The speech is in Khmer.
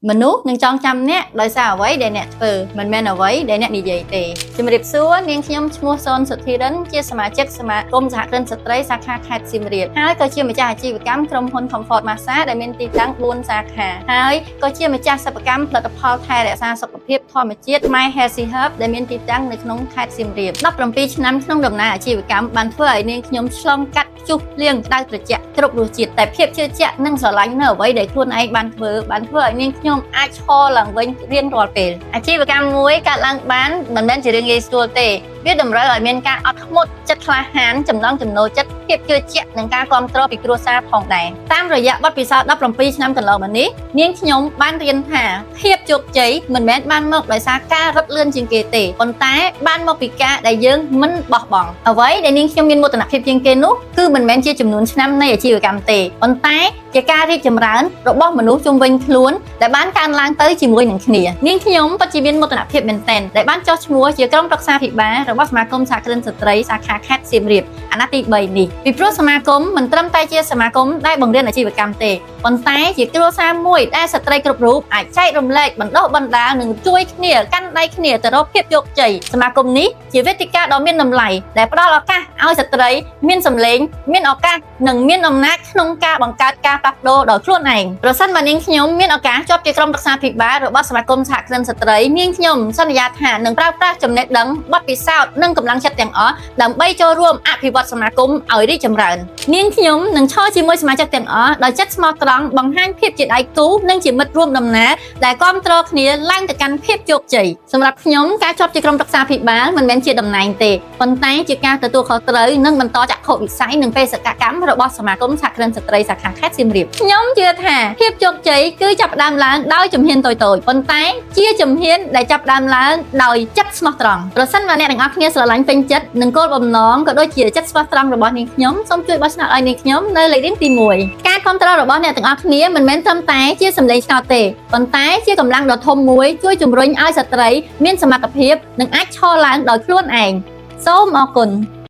មនុស្សនឹងចងចាំអ្នកដោយសារអ្វីដែលអ្នកធ្វើមិនមែនអ្វីដែលអ្នកនិយាយទេជំរាបសួរនាងខ្ញុំឈ្មោះសុនសុធិរិនជាសមាជិកសមាគមសហគ្រិនស្ត្រីសាខាខេត្តសៀមរាបហើយក៏ជាម្ចាស់អាជីវកម្មក្រុមហ៊ុន Comfort Massage ដែលមានទីតាំង4សាខាហើយក៏ជាម្ចាស់សិប្បកម្មផលិតផលថែរក្សាសុខភាពធម្មជាតិ My Healthy Herb ដែលមានទីតាំងនៅក្នុងខេត្តសៀមរាប17ឆ្នាំក្នុងដំណើរអាជីវកម្មបានធ្វើឲ្យនាងខ្ញុំឆ្លងកាត់ព្យុះភ្លៀងក្តៅត្រជាក់គ្រប់រសជាតិតែភាពជឿជាក់និងស្រឡាញ់នៅអ្វីដែលខ្លួនឯងបានធ្វើបានធ្វើឲ្យនាងខ្ញុំអាចឈរឡើងវិញរៀងរាល់ពេលអាជីវកម្មមួយកើតឡើងបានមិនមែនជារឿងងាយស្រួលទេវាតម្រូវឲ្យមានការអត់ធ្មត់ចិត្តក្លាហានចំណង់ចំណូលចិត្តភាពជឿជាក់និងការគ្រប់គ្រងពីគ្រួសារផងដែរតាមរយៈបទពិសោធន៍17ឆ្នាំកន្លងមកនេះនាងខ្ញុំបានរៀនថាភាពជោគជ័យមិនមែនបានមកដោយសារការរត់លឿនជាងគេទេប៉ុន្តែបានមកពីការដែលយើងមិនបោះបង់អ្វីដែលនាងខ្ញុំមានមោទនភាពជាងគេនោះគឺមិនមែនជាចំនួនឆ្នាំនៃអាជីវកម្មទេប៉ុន្តែជាការរីកចម្រើនរបស់មនុស្សជុំវិញខ្លួនដែលបានកើនឡើងទៅជាមួយនឹងគ្នានាងខ្ញុំពិតជាមានមោទនភាពមែនទែនដែលបានចុះឈ្មោះជាក្រុមប្រឹក្សាភិបាលរបស់សមាគមសហគ្រិនស្ត្រីសាខាខេត្តសៀមរាបអាណត្តិទី3នេះពីព្រោះសមាគមមិនត្រឹមតែជាសមាគមដែលបង្រៀនអាជីវកម្មទេប៉ុន្តែជាគ្រួសារមួយដែលស្ត្រីគ្រប់រូបអាចចែករំលែកបណ្ដុះបណ្ដាលនិងជួយគ្នាកាន់ដៃគ្នាទៅរកភាពជោគជ័យសមាគមនេះជាវេទិកាដ៏មានតម្លៃដែលផ្ដល់ឱកាសឲ្យស្ត្រីមានសម្លេងមានឱកាសនិងមានអំណាចក្នុងការបង្កើតការផ្លាស់ប្ដូរដោយខ្លួនឯងប្រសិនបើនាងខ្ញុំមានឱកាសជាប់ជាក្រុមប្រឹក្សាភិបាលរបស់សមាគមសហគ្រិនស្ត្រីនាងខ្ញុំសន្យាថានឹងប្រើប្រាស់ចំណេះដឹងបទពិសោធន៍និងកម្លាំងចិត្តទាំងអស់ដើម្បីចូលរួមអភិវឌ្ឍសមាគមឲ្យរីកចម្រើននាងខ្ញុំនឹងឈរជាមួយសមាជិកទាំងអស់ដោយចិត្តស្មោះត្រង់បង្ហាញភាពជាដៃគូនិងជាមិត្តរួមដំណើរដែលគាំទ្រគ្នាឡើងទៅកាន់ភាពជោគជ័យសម្រាប់ខ្ញុំការជាប់ជាក្រុមប្រឹក្សាភិបាលមិនមែនជាតំណែងទេប៉ុន្តែជាការទទួលខុសត្រូវនិងបន្តចក្ខុវិស័យនិងបេសកកម្មរបស់សមាគមសហគ្រិនស្ត្រីសាខាខេត្តសៀមរាបខ្ញុំជឿថាភាពជោគជ័យគឺចាប់ផ្ដើមឡើងដោយជំហានតូចៗប៉ុន្តែជាជំហានដែលចាប់ផ្ដើមឡើងដោយចិត្តស្មោះត្រង់ប្រសិនបើអ្នកទាំងអស់គ្នាស្រឡាញ់ពេញចិត្តនឹងគោលបំណងក៏ដូចជាចិត្តស្មោះត្រង់របស់នាងខ្ញុំសូមជួយបោះឆ្នោតឲ្យនាងខ្ញុំនៅលេខរៀងទី1ការគាំទ្ររបស់អ្នកទាំងអស់គ្នាមិនមែនត្រឹមតែជាសម្លេងឆ្នោតទេប៉ុន្តែជាកម្លាំងដ៏ធំមួយជួយជំរុញឲ្យស្ត្រីមានសមត្ថភាពនិងអាចឈរឡើងដោយខ្លួនឯងសូមអរគុណ។